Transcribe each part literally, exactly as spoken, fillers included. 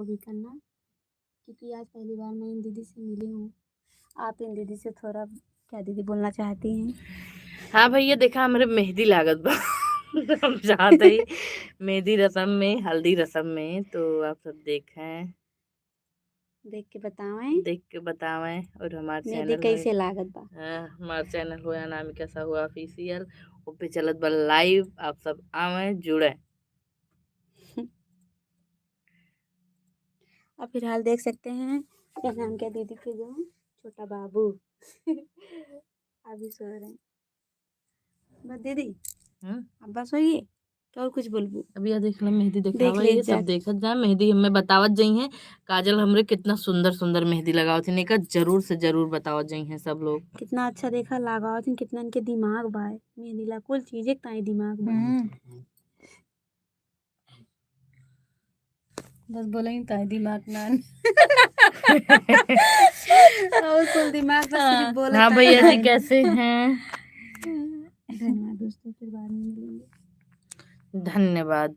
भी करना, क्योंकि आज पहली बार मैं इन दीदी से मिली हूँ। आप इन दीदी से थोड़ा, क्या दीदी बोलना चाहती हैं? हाँ भैया, देखा, हमरे मेहंदी लागत बा। हम जात ही मेहंदी रसम में, हल्दी रसम में, तो आप सब देखें, देख के बतावें। देख के बतावें। और हमार मेहंदी channel कैसे है, लागत बा? हाँ, हमार channel हो अनामिका साहू official, ओ पे चलत बा live, आप सब आवें, जुड़ें। अब फिलहाल देख सकते हैं, क्या नाम, क्या दीदी के जो छोटा बाबू अभी सो रहे हैं। बस दीदी, हम्म? अब बस होइए, क्या और कुछ बोलबू? अब यह देख लो, मेहंदी देख देखावा, ले ये सब जा। देखत जाए, मेहंदी हमें बतावत जइहें। काजल हमरे कितना सुंदर सुंदर मेहंदी लगावत हैं, एका जरूर से जरूर बतावत जइहें सब लोग। कितना अच्छा देखा लगावत हैं, कितना इनके दिमाग बा, मेहंदी ला कुल चीजें के ताई दिमाग बा। हम्म। बस बोला ही था, दिमाग नान। और कुल दिमाग बस सिर्फ हाँ। बोला हाँ था भैया जी, नान। कैसे हैं? धन्यवाद दोस्तों, फिर बाद में मिलेंगे। धन्यवाद।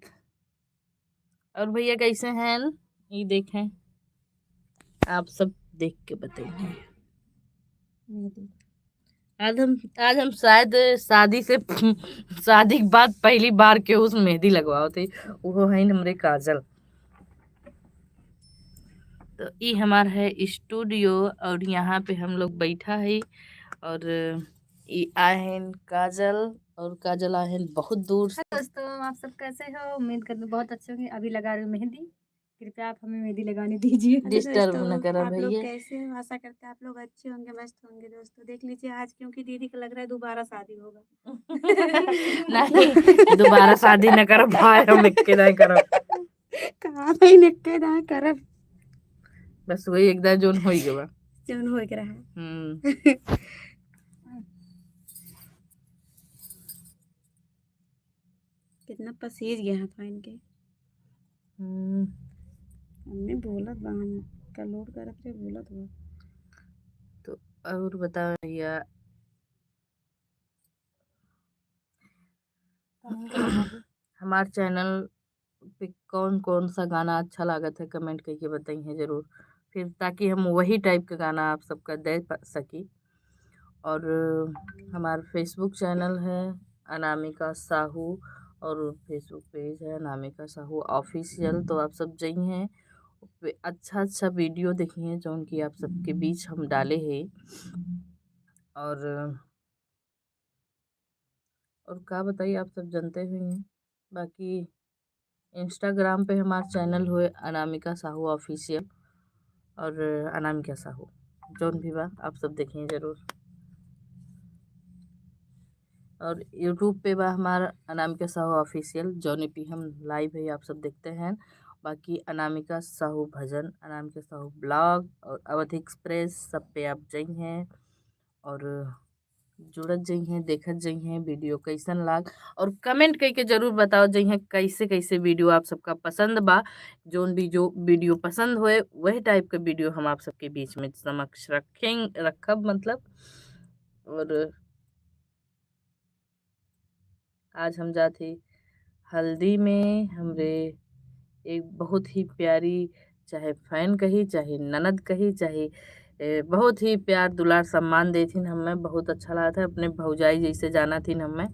और भैया कैसे हैं? ये देखें, आप सब देख के बताइए। मेहंदी। आज हम, आज हम शायद शादी से, शादी के बाद पहली बार के उस मेहंदी लगवावत ही, वो है हमरे काजल। तो ई हमार है studio और यहाँ पे हम लोग बैठा है और ई आए हैं काजल और काजल आए हैं बहुत दूर से। Hello दोस्तों, आप सब कैसे हो? उम्मीद करते हैं बहुत अच्छे होंगे। अभी लगा रही हूँ मेहंदी, कृपया आप हमें मेहंदी लगाने दीजिए। Hello disturb दोस्तों, न करा आप लोग भैया। कैसे हो? आशा करते हैं आप लोग अच्छे होंगे, मस्त होंगे। दोस्तों देख लीजिए आज, क्योंकि दीदी का लग रहा है दोबारा शादी होगा। नहीं, दोबारा शादी न करब भाई, हम इक्के नहीं करब। कहाँ भाई इक्के ना करब। बस वही एक दाई जोन होई गवा। जोन होई के रहा। हम्म। कितना पसीज गया हाथ में इनके। हम्म। मम्मी बोलत बा, हम का load करत रहे, बोलत बा। तो और बताओ भैया, हमार channel पे कौन कौन सा गाना अच्छा लागत है, comment करके बताइए जरूर, फिर ताकि हम वही type के गाना आप सबका दे पा-, सकी। और हमार Facebook channel है अनामिका साहू और Facebook page है अनामिका साहू official, तो आप सब जइहें, पे अच्छा अच्छा video देखिए जौन कि आप सबके बीच हम डाले हैं। और, और का बताई, आप सब जानते हुए हैं। बाकी Instagram पे हमार channel हुए अनामिका साहू official और अनामिका साहू, जौन भी बा आप सब देखिए जरूर। और YouTube पे बा हमार अनामिका साहू official, जौन पे हम live है आप सब देखते हैं। बाकी अनामिका साहू भजन, अनामिका साहू vlog और अवधी express सब पे आप जइहें और जुड़त जइहें, देखत जइहें video कैसन लाग, और comment करके जरूर बताओ जइहें कैसे कैसे video आप सबका पसंद बा। जौन भी जो video पसंद होए वही type के video हम आप सबके बीच में समक्ष रखें, रखब मतलब। और आज हम जात ही हल्दी में, हमरे एक बहुत ही प्यारी, चाहे fan कही, चाहे ननद कही, चाहे, ए, बहुत ही प्यार दुलार सम्मान देथिन हमें, बहुत अच्छा लागत है, अपने भौजाई जैसे जानत हिन हमें।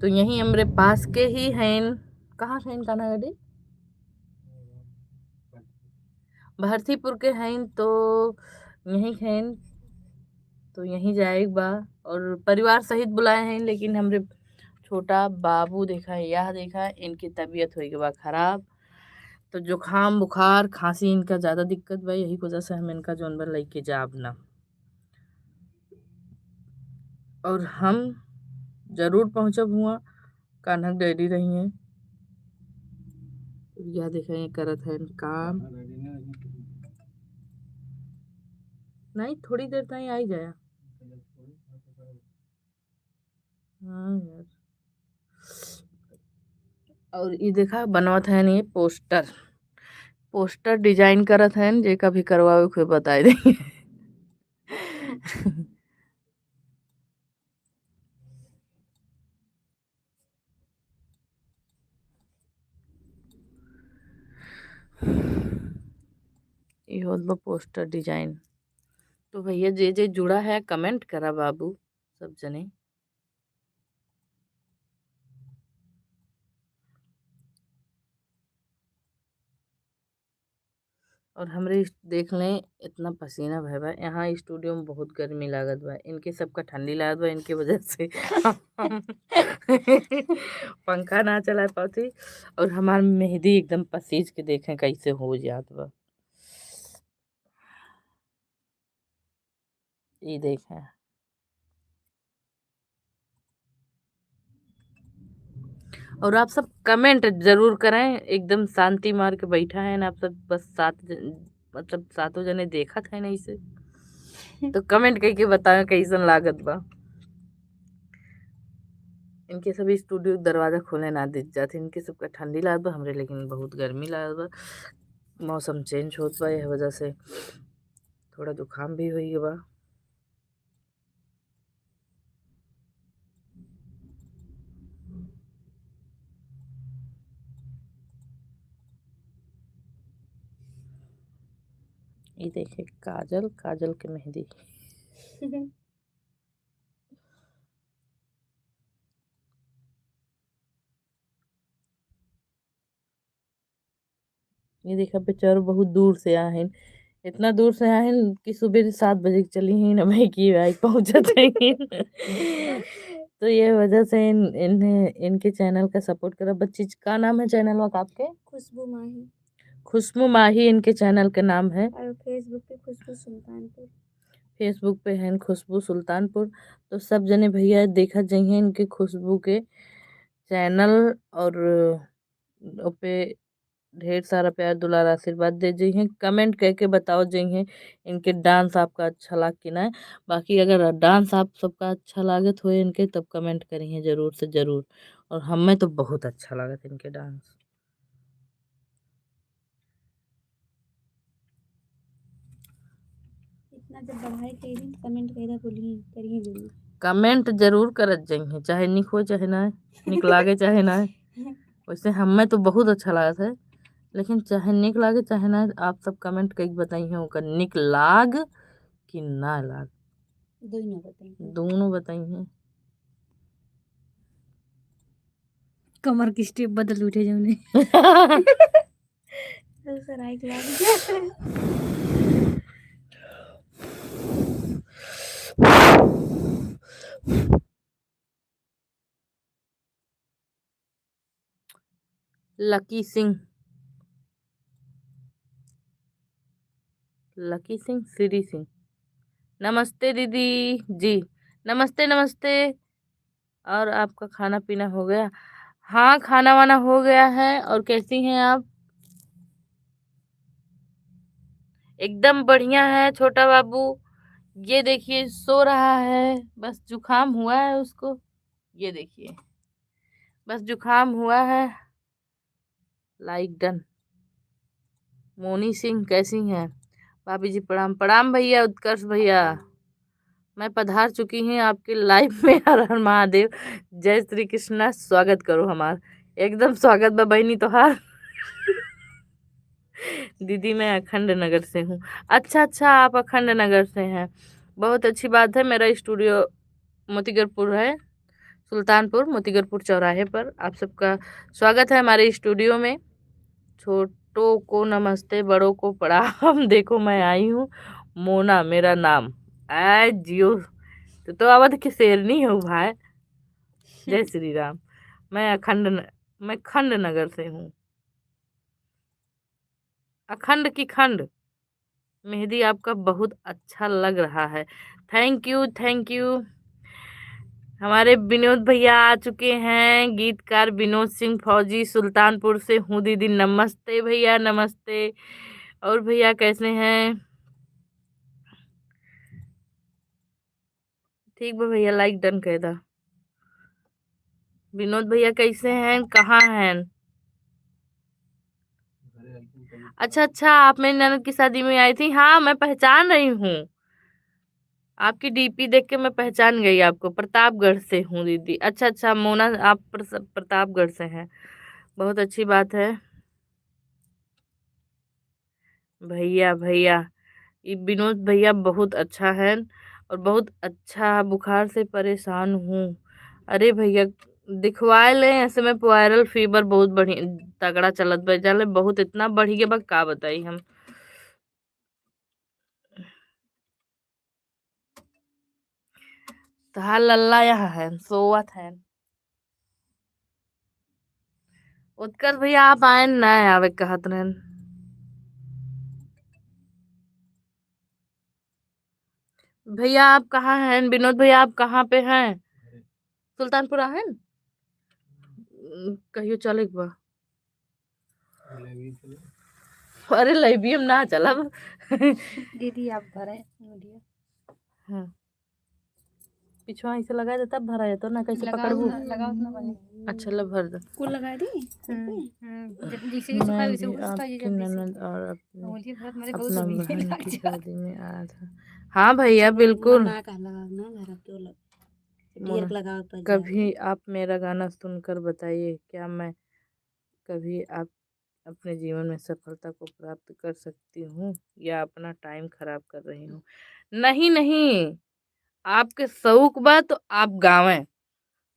तो यहीं हमरे पास के ही हैं, कहाँ हैं कान्हा गडी? भरतीपुर के हैं, तो यहीं हैं, तो यहीं जाए के बा। और परिवार सहित बुलाए हैं, लेकिन हमरे छोटा बाबू देखा, यह देखा, इनकी तबीयत हो गई बा खराब, तो जुकाम बुखार खांसी इनका ज़्यादा दिक्कत बा, यही वजह से हम इनका जौन बा लइके जाब ना। और हम जरूर पहुँचब हुआ, कान्हा डैडी रही हैं। यह देखें, ये करत हैं काम। नहीं, थोड़ी देर ताई आई जाया। हाँ यार। और ये देखा, बनवत हैं ये poster, poster design करत हैं, जे का भी करवावे, कोई बताए देंगे। होत बा poster design। तो भैया, जे जे जुड़ा है, comment करा बाबू, सब जने। और हमरे इस-, देख लें, इतना पसीना भय बा। यहाँ studio में बहुत गर्मी लागत बा, इनके सबका ठंडी लागत बा, इनके वजह से हम पंखा ना चला पाती। और हमार मेहंदी एकदम पसीज के देखें कैसे हो जात बा। ये देखें। और आप सब comment जरूर करें, एकदम शांति मार के बैठा है ना आप सब, बस सात जन, मतलब सातों जने देखत है नहीं से। तो comment करके बताएं कैसन लागत बा। इनके सब studio दरवाजा खोले ना दे जाते, इनके सबका ठंडी लागत बा, हमरे लेकिन बहुत गर्मी लागत बा। मौसम change होत बा, यह वजह से थोड़ा जुकाम भी होई बा। ये देखिए काजल, काजल के मेहंदी। ये देखा बेचारो बहुत दूर से आहिन, इतना दूर से आहिन कि सुबह सात बजे के चली हैं, अब है कि आई पहुँचत हैं। तो ये वजह से इन, इन्हें, इनके channel का support करा। बच्ची, का नाम है channel का आपके? खुशबू माही। खुशबू माही इनके channel के नाम है। और Facebook पे खुशबू सुल्तानपुर। Facebook पे हैं खुशबू सुल्तानपुर। तो सब जने भैया देखत जइहें इनके खुशबू के channel और ओपे ढेर सारा प्यार दुलार आशीर्वाद दे जइहें, comment करके बताओ जइहें इनके dance आपका अच्छा लाग कि ना। बाकी अगर dance आप सबका अच्छा लागत होए इनके तब comment करिहें जरूर से जरूर। और हमें तो बहुत अच्छा लागत इनके dance। इतना जब बढ़ाए कह रही तो comment कैदा बोली करिए जरूर। Comment जरूर करत जइहें, चाहे निक हो चाहे ना, निक लागे चाहे ना। वैसे हमें तो बहुत अच्छा लागत है, लेकिन चाहे निक लागे चाहे ना, आप सब comment करके बताइए ओकर निक लाग कि ना लाग। दोनों बताइए। दोनों बताइए। कमर की step बदल उठे जौने। दूसरा एक लाग। लकी सिंह, लकी सिंह, श्री सिंह, नमस्ते दीदी जी, नमस्ते, नमस्ते। और आपका खाना पीना हो गया? हाँ, खाना वाना हो गया है। और कैसी हैं आप? एकदम बढ़िया है छोटा बाबू। ये देखिए, सो रहा है, बस जुकाम हुआ है उसको। ये देखिए, बस जुकाम हुआ है। Like done। मोनी सिंह कैसी हैं? भाभी जी प्रणाम। प्रणाम भैया, उत्कर्ष भैया, मैं पधार चुकी हूँ आपके live में। हर हर महादेव, जय श्री कृष्णा, स्वागत करो हमार। एकदम स्वागत बा बहिनी तोहार। दीदी, मैं अखंड नगर से हूँ। अच्छा, अच्छा, आप अखंड नगर से हैं, बहुत अच्छी बात है। मेरा studio मोतीगरपुर है, सुल्तानपुर, मोतीगरपुर चौराहे पर। आप सबका स्वागत है हमारे studio में। छोटों को नमस्ते, बड़ों को प्रणाम। देखो, मैं आई हूँ, मोना मेरा नाम। आय जियो, तो, तो अवध की शेरनी हो भाई। जय श्री राम। मैं अखंड न-, मैं खंड नगर से हूँ। अखंड की खंड। मेहंदी आपका बहुत अच्छा लग रहा है। Thank you, thank you। हमारे विनोद भैया आ चुके हैं, गीतकार विनोद सिंह फौजी, सुल्तानपुर से हूँ दीदी। नमस्ते भैया, नमस्ते। और भैया कैसे हैं? ठीक बा भैया, like done कर दा। विनोद भैया कैसे हैं, कहाँ हैं? अच्छा, अच्छा, आप मेरी ननद की शादी में आई थी। हाँ, मैं पहचान रही हूँ, आपकी डीपी देख के मैं पहचान गई आपको। प्रतापगढ़ से हूँ दीदी। अच्छा, अच्छा, मोना, आप प्रस-, प्रतापगढ़ से हैं, बहुत अच्छी बात है। भैया, भैया, ई विनोद भैया बहुत अच्छा है और बहुत अच्छा, बुखार से परेशान हूँ। अरे भैया, दिखवाए ले, ऐसे में viral fever बहुत बढ़िया, तगड़ा चलत बा, जाने बहुत इतना बढ़ गया बा, का बताई हम। तहार लल्ला यहाँ है, सोवत है। उत्कर्ष भैया, आप आए ना, आवे कहत रहन। भैया, आप कहाँ हैं? विनोद भैया, आप कहाँ पे हैं? सुल्तानपुर हैं? कहियो चले के बा। अरे, live हम ना चलब। दीदी, आप भरे वीडियो। हाँ। पीछवा ऐसे लगा दे, तब भरा जाता ना, कैसे लगाओ पकड़बू? ना, लगाओ ना बने। अच्छा, लो, भर दो। कुल लगा दी? हम्म, हम्म। जब जैसे भी सुखाई, वैसे मैं भी सुखाई, आपकी जब जैसे ननद और अपने, बोलिए, बहुत, मेरे बहुत अपना उम्मीद बहन लग की जाता। शादी में आया था। हाँ भैया, बिल्कुल। ना का लगाओ ना, घर के लग-, मोना, ढेर लगाओ पर कभी जाए। आप मेरा गाना सुनकर बताइए, क्या मैं कभी आप अपने जीवन में सफलता को प्राप्त कर सकती हूँ या अपना time खराब कर रही हूँ? नहीं, नहीं, आपके शौक बा तो आप गावें।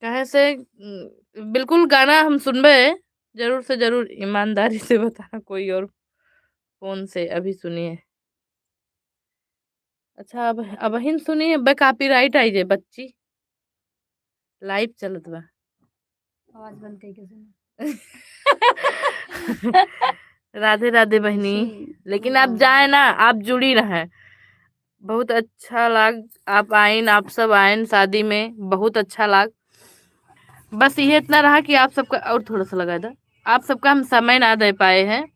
काहे से, उम, बिल्कुल गाना हम सुनबे, जरूर से जरूर, ईमानदारी से बताना, कोई और phone से अभी सुनिए। अच्छा, अब, अबहिन सुनिए, बे copyright आई जे बच्ची। Live चलत बा। आवाज बंद करके सुनो। राधे राधे बहिनी। जी। लेकिन आप हाँ। जाए ना, आप जुड़ी रहें। बहुत अच्छा लाग, आप आइन, आप सब आइन शादी में, बहुत अच्छा लाग। बस ये इतना रहा कि आप सबका, और थोड़ा सा लगा दो, आप सबका हम समय ना दे पाए हैं,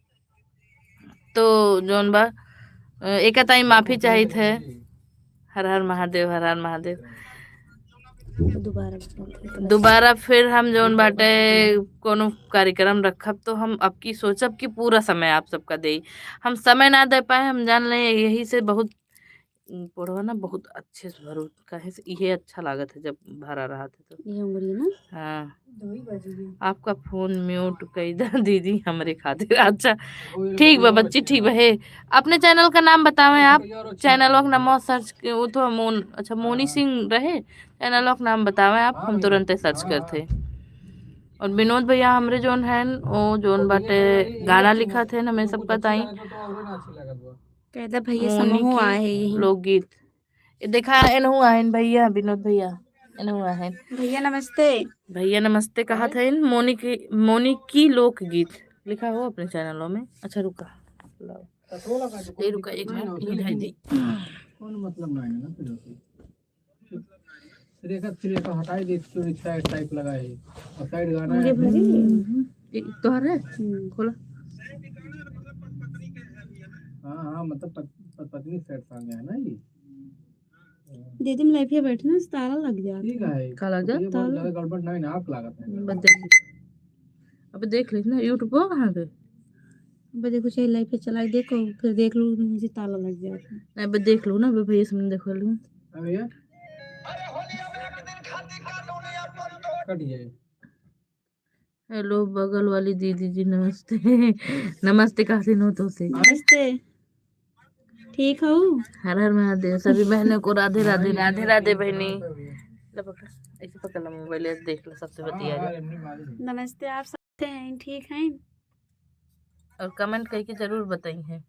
तो जौन बा, अ, एका ताई माफी चाहित है। हर हर महादेव, हर हर महादेव। दोबारा। दोबारा फिर हम जौन बाटे कोनो कार्यक्रम रखब, तो हम अब की सोचब कि पूरा समय आप सबका देई। हम समय ना दे पाए, हम जान लें, यही से बहुत, उम, पढ़ो ना, बहुत अच्छे से भरो, काहे से इहे अच्छा लागत है जब भरा रहत है तो। ये उंगली ना? हाँ। आपका phone mute कई दा दीदी हमरे खातिर। अच्छा, ठीक बा बच्ची, ठीक बा। हे, अपने channel का नाम बतावें आप, channel का नाम search के, वो तो मोन-, अच्छा, मोनी सिंह रहे, channel का नाम बतावें आप, हम तुरंते search करते। और विनोद भैया हमरे जौन हैं, वो जौन बाटे गाना लिखत हैं, हमें सबका ताई। कह दे भैया, मोनी समूह की आए यही। लोकगीत। ये देखा, एनहु आहिन भैया, विनोद भैया, एनहु आहिन। भैया नमस्ते। भैया नमस्ते कहा था इन मोनी की, मोनी की लोकगीत लिखा हो अपने channel में। अच्छा रुका, लाओ। ए, रुका एक मिनट, ये ढाई दी। कौन मतलब ना है ना फिर? रेखा, फिर रेखा हटाई दे, तो side type लगा है। और side गाना मुझे है। भरी। हम्म। एक तोहर है? हम्म। खोला। हाँ, हाँ, मतलब पत-, पत-, पत्नी side song है ना ये? दीदी, मैं live पे बैठे ना, ताला लग जाता है। ठीक है। का लग जाता? ये बहुत ताला। ज्यादा गड़बड़ ना है ना, आप लागत है। बस देख ली। अब देख ली ना, YouTube पर कहाँ गए? अब देखो, चाहे live पे चला के देखो, फिर देख लो, मुझे ताला लग जाता है। नहीं, अब देख लो ना, अब भैया से मैंने देखो लूँ। हाँ भैया। कट गया ये। Hello, बगल वाली दीदी जी, नमस्ते। नमस्ते, कासिनो तो से। नमस्ते। ठीक हो? हर हर महादेव। सभी बहनों को राधे राधे, राधे राधे बहनी। ले पकड़, ऐसे पकड़ लो mobile, ऐसे देख लो, सबसे बतिया जाओ। नमस्ते, आप सब कैसे हैं? ठीक हैं? और comment करके जरूर बताइए।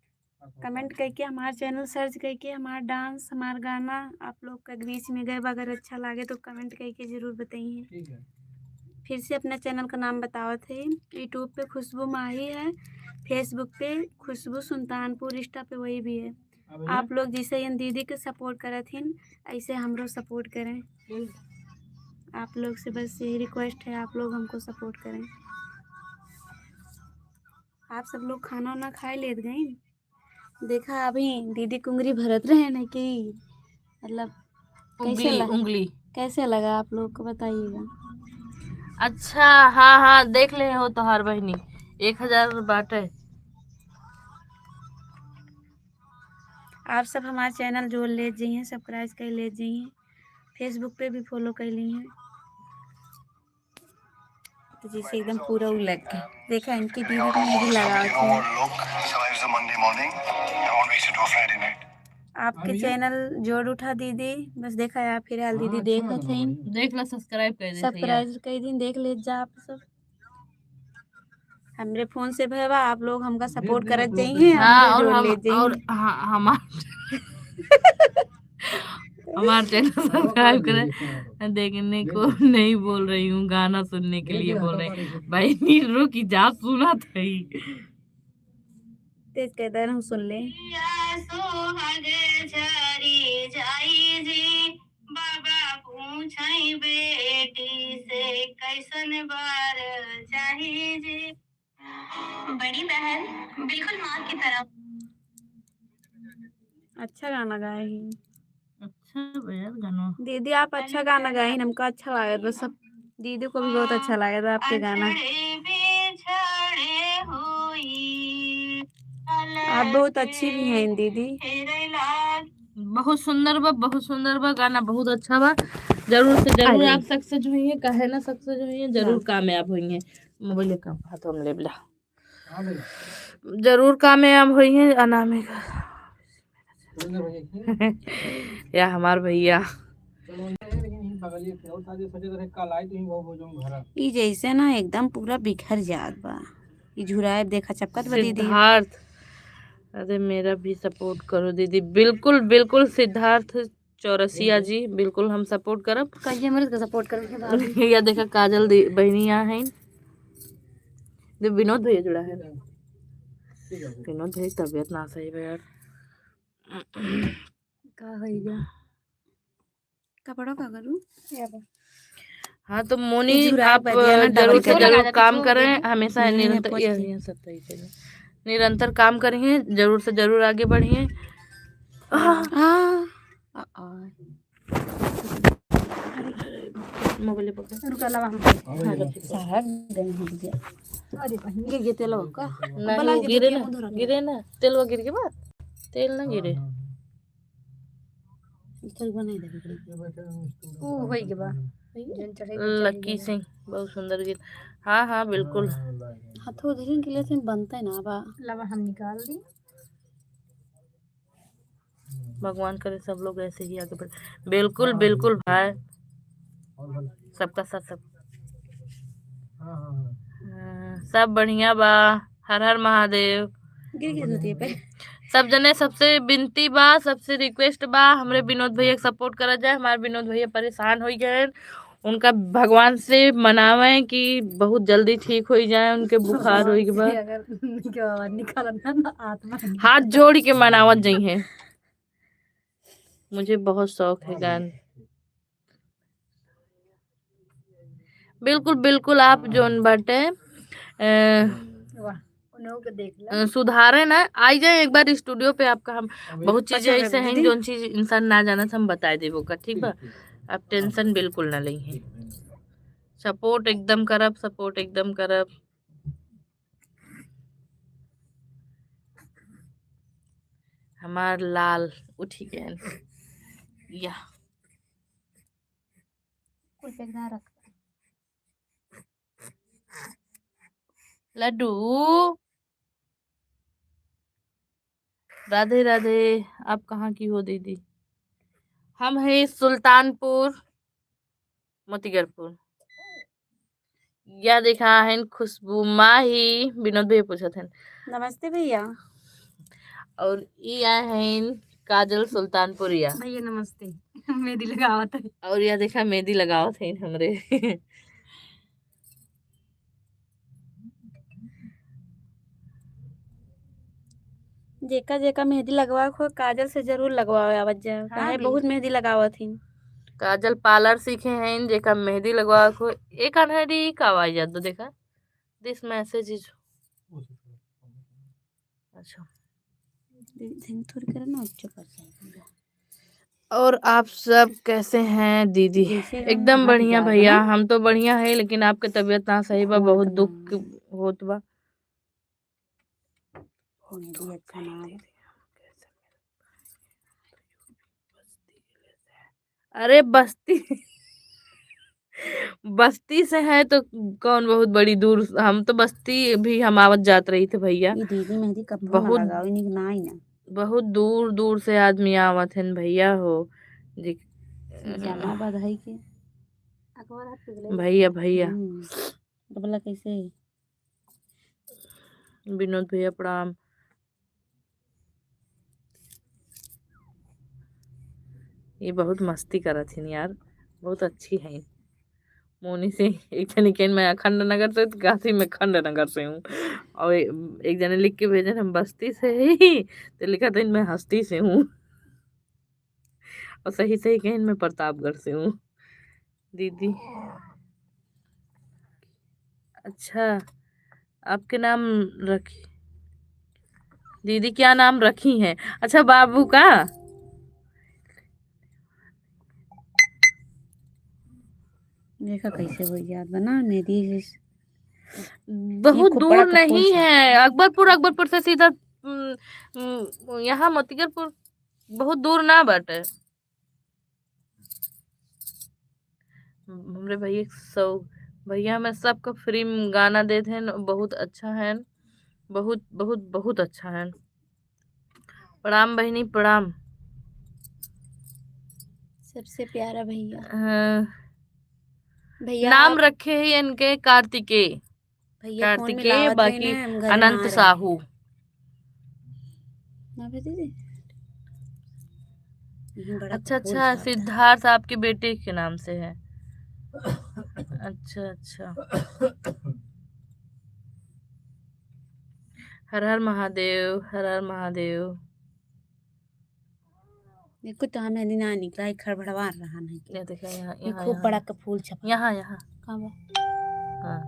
Comment करके हमार channel search करके हमार dance, हमार गाना आप लोग के बीच में गए बा, अगर अच्छा लागे तो comment करके जरूर बताइए। ठीक है। फिर से अपना channel का नाम बतावत है, YouTube पे खुशबू माही है, Facebook पे खुशबू सुल्तानपुर, Insta पे वही भी है। हाँ भैया। आप लोग जैसे इन दीदी के support करत हिन, ऐसे हमरो support करें। हम्म। आप लोग से बस यही request है, आप लोग हमको support करें। आप सब लोग खाना वाना खाए लेत गई? देखा, अभी दीदी कुंगरी भरत रहे न कि, मतलब, कैसे उंगली, लग-, उंगली। कैसे लगा आप लोग को, बताइएगा। अच्छा, हाँ, हाँ, देख ले हो तोहार बहिनी, एक हजार बाटे। आप सब हमार channel जोड़ ले जाइए, subscribe कर ले जाइए, Facebook पे भी follow कर लीजिए। तो जैसे एकदम पूरा उलट गया। देखा, इनकी दीदी को मैं भी लगा रखी हूँ। Monday morning। आपके चैनल जोर उठा दीदी, बस देखा या फिर हाल दीदी देखत हईन। देख ला, सब्सक्राइब कर दे, सब्सक्राइब कर दिन, देख ले जा आप सब। हमरे फोन से भवा, आप लोग हमका सपोर्ट करत जाइए, हाँ, हमरे और जोड़ हम, ले जाइए। और हाँ, हमार हमार चैनल सब्सक्राइब करें। देखने को नहीं बोल रही हूँ, गाना सुनने के लिए बोल रहे हैं। भाई नीरू की जा सुना था ही। तेज कर दे, हम सुन ले। या सोहाग झरी जाई जी, बाबा पूछई बेटी से कैसन बर चाही जी। बड़ी बहन, बिल्कुल माँ की तरह। अच्छा गाना गाए ही। अच्छा बा यार गाना। दीदी, आप अच्छा गाना गाए ही, हमका अच्छा लागत बा सब। दीदी को भी बहुत अच्छा लागत बा आपके गाना। आप बहुत अच्छी भी हैं दीदी। बहुत सुंदर बा, बहुत सुंदर बा गाना, बहुत अच्छा बा। जरूर से जरूर आप सक्सेस हुई हैं, काहे ना सक्सेस हुई हैं, जरूर कामयाब हुई हैं। मोबाइल का हाथों में लेबला। जरूर कामयाब होई है अनामिका। या हमार भैया। ई जैसे ना एकदम पूरा बिखर जात बा। ई झुराए देखा चपकत बा दीदी। सिद्धार्थ, अरे मेरा भी सपोर्ट करो दीदी। बिल्कुल, बिल्कुल सिद्धार्थ चौरसिया जी, बिल्कुल हम सपोर्ट करब। कहिए मर्द का सपोर्ट करब के बाद। या देखा काजल दी, बहिनी यहाँ है। दे विनोद भैया जुड़ा है। विनोद भैया की तबीयत ना सही बा यार। का होई गया? कपड़ा का करूँ? हाँ, तो मोनी, आप जरूर से जरूर काम करें, हमेशा निरंतर, ये, ये सब सही चीज़ है। निरंतर काम करिए, जरूर से जरूर आगे बढ़िए। आ, आ, आ, आ। मोबाइल पकड़। रुका, लावा हम। हाँ, रख। साहब, गए हैं भैया। अरे, बहिन, गिर गए तेलवा का? नहीं, गिरे ना, गिरे ना। तेलवा गिर गए बा? तेल ना गिरे। ऊ होई के बा। लक्की सिंह, बहुत सुंदर गीत। हाँ, हाँ, बिल्कुल। हाथों धरिन के लिए बनता है ना बा। लावा हम निकाल दी। भगवान करे सब लोग ऐसे ही आगे बढ़े। बिल्कुल, बिल्कुल भाई। सबका साथ सब। हाँ, सब बढ़िया बा। हर हर महादेव। गिर गई धोती पे। सब जने, सबसे विनती बा, सबसे रिक्वेस्ट बा, हमरे विनोद भैया के सपोर्ट करा जाए। हमारे विनोद भैया परेशान हो गए, उनका भगवान से मनावें कि बहुत जल्दी ठीक हो जाए, उनके बुखार हो गए बा। अगर निकल ना, ना आत्मा हाथ जोड़ के मनावत जइहें। मुझे बहुत शौक है गान। बिल्कुल, बिल्कुल, आप जोन बाटे, अ, वाह, उन्हों के देख ला। अ, सुधारे ना, आई जाए एक बार स्टूडियो पे, आपका हम बहुत चीजें ऐसे हैं, जोन चीज इंसान ना जाने से हम बताए देबो का, ठीक बा? आप टेंशन बिल्कुल ना लइहे। सपोर्ट एकदम करब, सपोर्ट एकदम करब। हमार लाल उठी गए। या। कुल पे ना रख। लड्डू। राधे राधे। आप कहाँ की हो दीदी? हम हैं सुल्तानपुर। मोतीगरपुर। या देखा हन खुशबू माही, विनोद भैया पूछत हन। नमस्ते भैया। और ई आए हन काजल सुल्तानपुरिया। भैया नमस्ते। मेहंदी लगावत है। और या देखा मेहंदी लगावत हन हमरे। जेका जेका मेहंदी लगवा को, काजल से जरूर लगवावे आवत जाए, हाँ काहे दी। बहुत मेहंदी लगावत ही। काजल पार्लर सीखे हैं, जेका मेहंदी लगवा को, एक अनहरी का आवाज याद दो, देखा, this message is, अच्छा। दे-, दे-, थोड़ी करे ना, अच्छा कर जाएगा। और आप सब कैसे हैं दीदी? एकदम बढ़िया भैया, हम तो बढ़िया है, लेकिन आपके तबीयत ना सही बा, बहुत दुख होत बा। अरे बस्ती बस्ती से है तो कौन बहुत बड़ी दूर, हम तो बस्ती भी हम आवत जात रही थे भैया। ये दीदी मेहंदी कब बहुत लगावे, निक ना आई ना। बहुत दूर दूर से आदमी आवत हन भैया हो जी। जमा बधाई के। अकबर हाथ पिघले। भैया, भैया। हम्म। तो बोला कैसे? विनोद भैया प्रणाम। ये बहुत मस्ती करत हिन यार, बहुत अच्छी है। मोनी से एक जनी कहिन मैं अखंड नगर से, तो कहती मैं खंड नगर से हूँ। और ए-, एक जने लिख के भेजन हम बस्ती से ही, तो लिखत हन मैं हस्ती से हूँ। और सही सही कहिन मैं प्रतापगढ़ से हूँ। दीदी, अच्छा, आपके नाम रखी, दीदी क्या नाम रखी हैं? अच्छा, बाबू का? देखा कैसे हो याद बना मेरी। बहुत दूर नहीं है, अकबरपुर, अकबरपुर से सीधा, उम, उम, यहाँ मोतीगरपुर बहुत दूर ना बाटे। हमरे भैया सौ, भैया हमें सबका फ्री में गाना देत हैं, बहुत अच्छा है, बहुत, बहुत, बहुत अच्छा है। प्रणाम बहिनी, प्रणाम। सबसे प्यारा भैया। हाँ। भैया नाम आप रखे हैं इनके कार्तिकेय। भैया फोन कार्तिकेय, मिलावत रहे बाकी ना, हम घरे अनंत ना रहे। साहू। ना भेजे दे। हम्म, बड़ा अच्छा, फूल अच्छा, साफ था। सिद्धार्थ आपके बेटे के नाम से है। अच्छा, अच्छा। हर हर महादेव, हर हर महादेव। देखो तो हमें ना निकला, एक खड़बड़वा रहा नहीं के। ये देखा यहाँ, ये यहाँ, खूब यहाँ। बड़ा का फूल छपा। यहाँ, यहाँ। कहाँ बा? हाँ,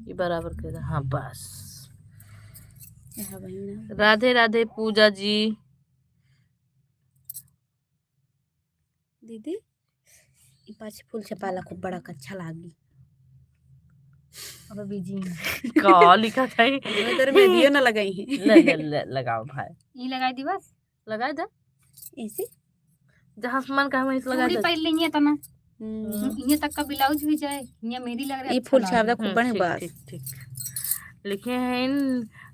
ये बराबर कर दे। हाँ, बस। यहाँ वही ना। राधे राधे पूजा जी। दीदी, ई पाछे फूल छपाला खूब बड़ा का अच्छा लागी। अब बिजी हैं। का लिखा था? मैं तेरे मेहंदियो ना लगाई है। ले, ले, ले, लगाओ भाई। ई लगाई दी बस। लगाई दे। ऐसे? जहाँ से मन कहे वहीं से लगाई चूड़ी दे। पहन लेंगे तना। हम्म। ये तक का ब्लाउज भी जाए, ये मेरी लग रही ये अच्छा फूल लागे। छावला खूब हम्म, बने ठीक, बस। ठीक, ठीक। लिखे हैं,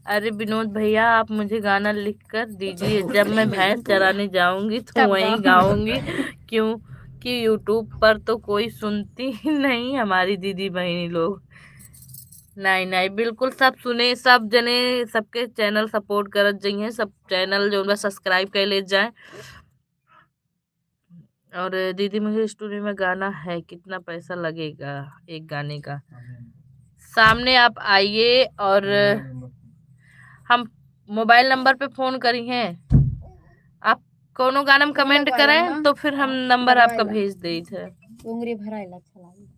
"अरे विनोद भैया, आप मुझे गाना लिख कर दीजिए, जब मैं भैंस चराने जाऊंगी तो तब वहीं गाऊंगी।" गाऊंगी, क्योंकि YouTube पर तो कोई सुनती ही नहीं हमारी दीदी बहिनी लोग। नहीं, नहीं, बिल्कुल सब सुने, सब जने, सबके चैनल सपोर्ट करत जइहें, सब चैनल जो उनका सब्सक्राइब कर ले जाए। और दीदी, मुझे स्टूडियो में गाना है, कितना पैसा लगेगा एक गाने का? सामने आप आइए और हम मोबाइल नंबर पे फोन करी हैं। आप कोनो गाना में कमेंट करें तो फिर हम नंबर आपका भेज देत है। उंगरी भराइला अच्छा लागे।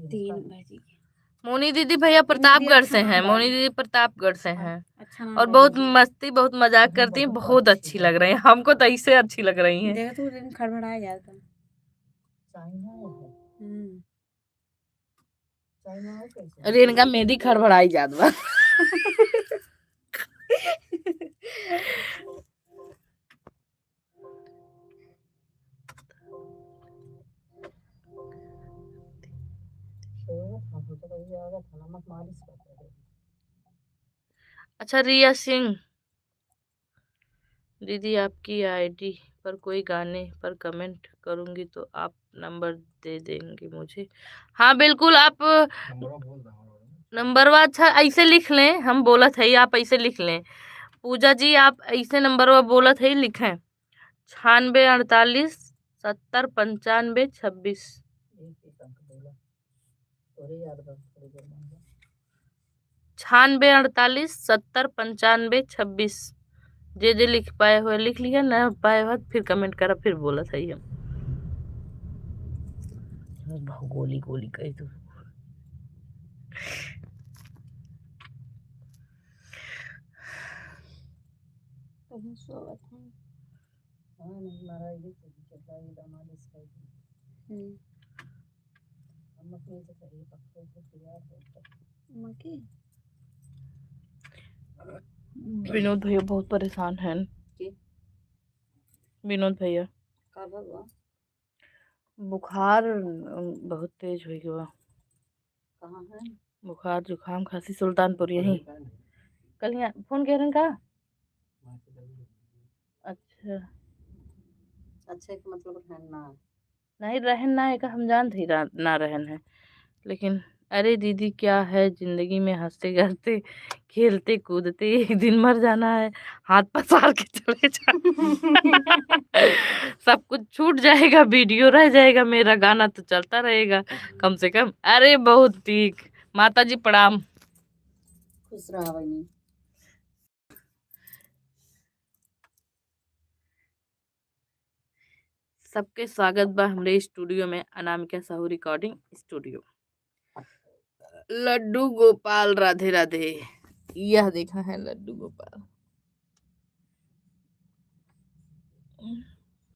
तीन बज गए। मोनी दीदी भैया प्रतापगढ़ से हैं, मोनी दीदी प्रतापगढ़ से हैं। अच्छा नाम और बहुत मस्ती, बहुत मजाक करती हैं, बहुत अच्छी लग रही हैं, हमको तो ऐसे अच्छी लग रही हैं। देखो तू दिन खड़बड़ाए जाता। हम्म। अरे इनका मेहंदी खड़बड़ाई जात बा। अच्छा, रिया सिंह, दीदी, आपकी आईडी पर कोई गाने पर कमेंट करूँगी तो आप नंबर दे देंगे मुझे। हाँ, बिल्कुल, आप नंबरवा बोल दो। नंबरवा, अच्छा, ऐसे लिख लें, हम बोलत है, आप ऐसे लिख लें। पूजा जी, आप ऐसे नंबरवा बोलत है, लिखें, छियानबे अड़तालीस सत्तर पंचानबे छब्बीस। छियानबे अड़तालीस सत्तर पंचानबे छब्बीस। जे जे लिख पाए हुए लिख लिया, ना पाए हुए फिर कमेंट करा, फिर बोला सही हम। बहुत गोली गोली कही तू। कहीं सोवत है। हाँ, नहीं, मारा ये तो दिक्कत बा, ये दामाद इसका ही। हम्म। हम अपने से कहिए, पक्का हो तैयार हो तो। मके? विनोद भैया बहुत परेशान हैं। के? विनोद भैया। का भवा? बुखार, अम, बहुत तेज होइ गवा। कहाँ है? बुखार, जुकाम, खांसी, सुल्तानपुर यहीं। कल ही फोन कह रहे हैं का? अच्छा। अच्छा, एक मतलब रहन ना। नहीं, रहन ना, एक हम जानत ही रा-, ना रहन है। लेकिन अरे दीदी, क्या है जिंदगी में, हंसते करते, खेलते कूदते, एक दिन मर जाना है, हाथ पसार के चले जाना। सब कुछ छूट जाएगा, वीडियो रह जाएगा, मेरा गाना तो चलता रहेगा कम से कम। अरे बहुत ठीक, माता जी प्रणाम। खुश रहा बहिनी। सबके स्वागत बा हमरे स्टूडियो में, अनामिका साहू रिकॉर्डिंग स्टूडियो। लड्डू गोपाल, राधे राधे। यह देखा है लड्डू गोपाल।